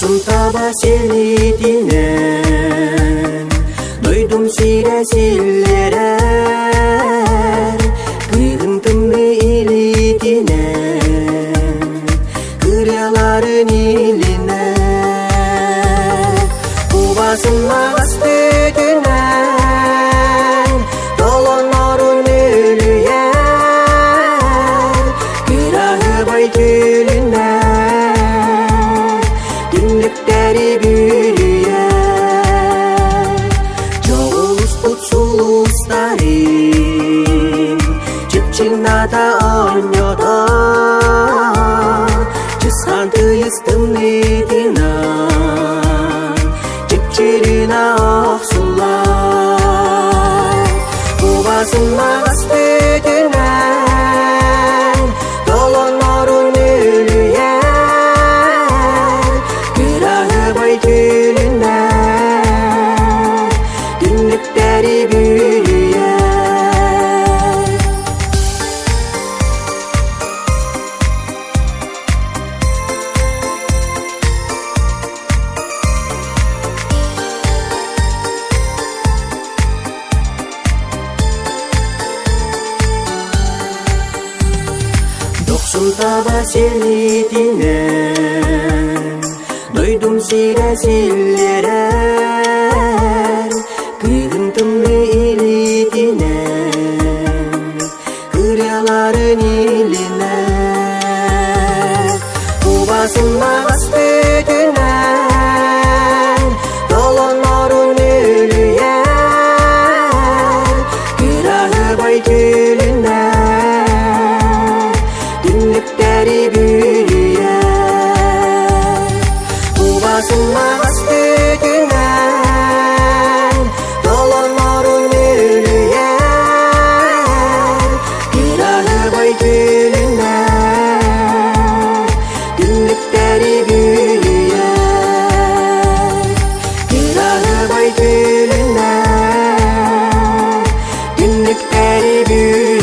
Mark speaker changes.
Speaker 1: Дохсун таба силиитинэн, дойдум сирэ силлэрэр, кыыһым тымныы илиитинэн, кырыаларын илинэр. Кубасын маҕас түтүнэн, толоннорун үлүйэр, кыраһыбай түүлүнэн, түннүктэри бүрүйэр. Дьоҕуспут сулустарын чыпчыҥната оонньотор, чысхаан тыйыс тымныытынан чыпчырына охсуллар. Кубасын маҕас түтүнэн, толоннорун үлүйэр, кыраһыбай түүлүнэн, түннүктэри бүрүйэр. Дохсун таба силиитинэн, дойдум сирэ силлэрэр, кыыһым тымныы илиитинэн, кырыаларын илинэр. Кубасын маҕас түтүнэн, толоннорун үлүйэр, кыраһыбай түүлүнэн, түннүктэри бүрүйэр. Кубасын маҕас түтүнэн, толоннорун үлүйэр, кыраһыбай түүлүнэн, түннүктэри бүрүйэр. Кыраһыбай түүлүнэн, түннүктэри бүрүйэр.